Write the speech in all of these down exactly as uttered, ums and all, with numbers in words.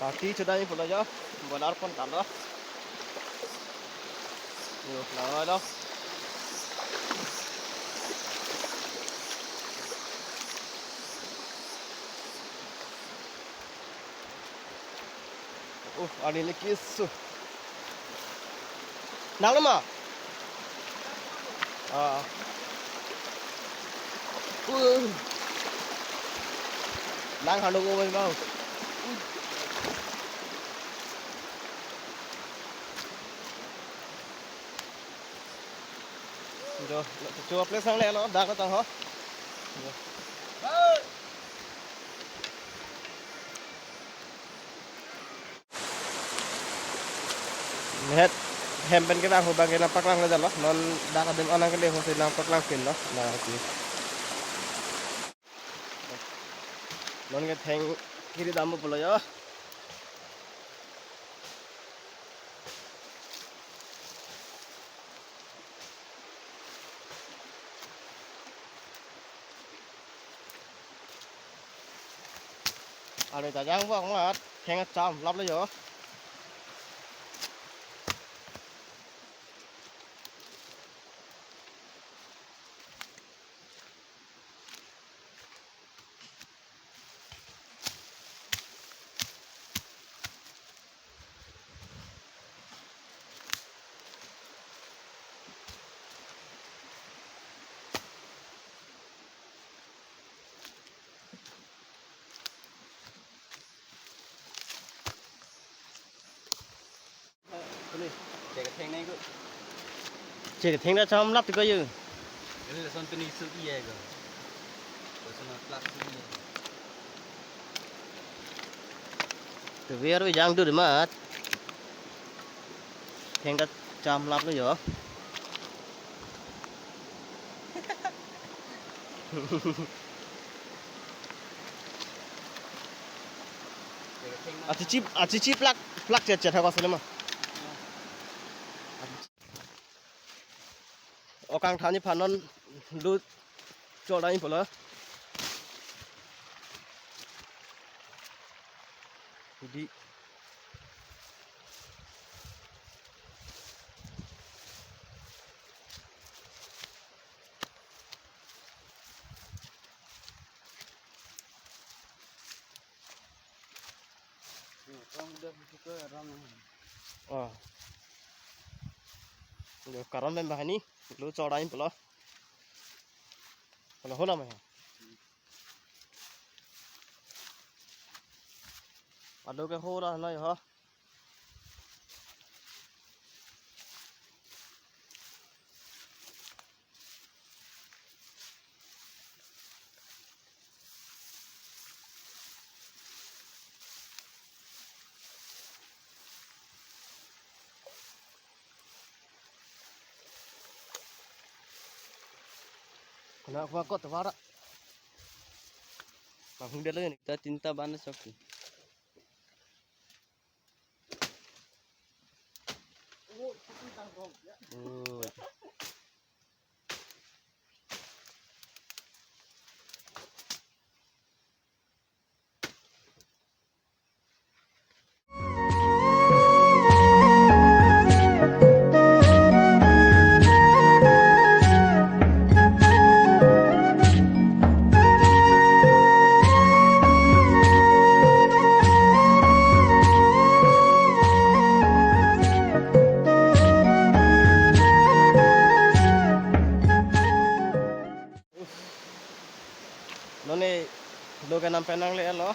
Ati chodam pulo jo, boiler pon talo. Yo, lalo lo. Uh, ani le kisu. Nang nama? Ah. Uh. Nang hanu ko mai mau. Jo, cho place nangle lo, dak tang ho. Jo. Mehet hem pen kedang ho bang ke nangpaklang lo jalo. Non dak adim anang kele ho si nangpaklang pin lo. Nah, oke. Non ke theng kiri dampo pulo jo. Are ta jang bok mat, theng cham lap lo jo. Tuni, cek theng nai ko. Cek theng ta cham lap ti ko yo. Ini lason tuni su iya ko. Lason plak su iya. Tu biar we jang dur mat. Theng ta cham lap lo jo. Achichi, achichi plak, plak chet chet ha ko sele ma. O kangthani phanon lu chodam pulo. Di. Oh. Lo karon pen bahani, lu chodam pulo. Pulo hola ma ya. Ado ke hola na yo. Kena aku angkot tawara. Langsung dia lagi. Kita tinta bana sok. Oh. None lo ke nam penang le lo.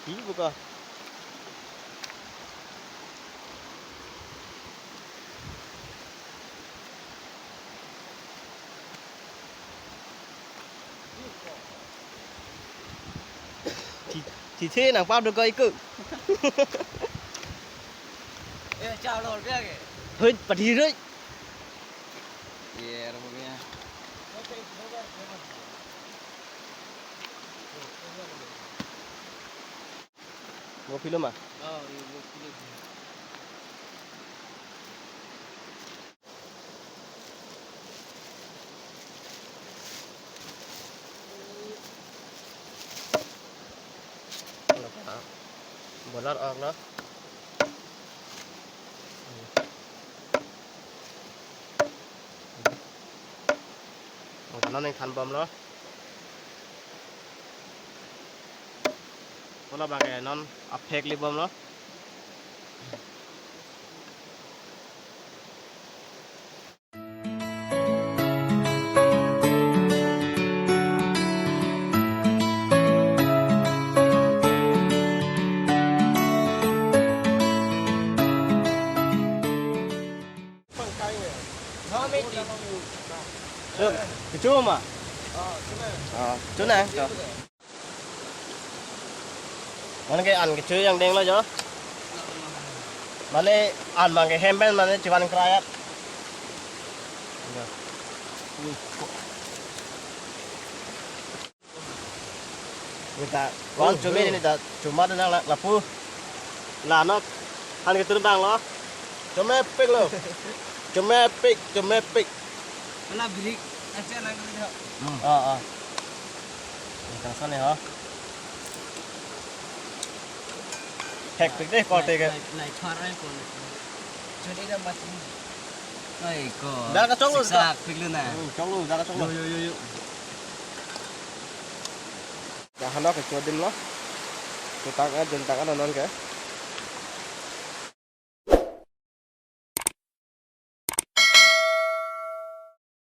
Hi buka. Thi, thi the nang pap do ko iku. Eh, chalo biak ke. Hoi, pati hoi. Ye, ro biak. Mo pilo ma? Oh, ye, mo pilo. Boiler ok lo. Oh, non nangthan bomlo. Hala abangke non aphek le bomlo. Yuk, kecho ma? Ah, kecho nang, to. Mane ke an kecho jangdeng lo jo. Mane an abangke hem pen mane chevan krayat. Neta, kon chome neta, choma nang la, lapu. La nok, han ketur abang lo. Chomepik lo. Chomepik, chomepik. Mana birik, aja nang kami ho. Hmm. Oh, oh. Neta son ni ho. Hekpik deh, kote ke. Nai, nai, nai, thar ai kon. Chode da mati. Ai ko. Da kachong lo, siksak pik lo na. Hmm, chong lo, da kachong lo. Yo, yo, yo, yo. Da hanok kecho adim lo. Chotang a, jontang a non ke.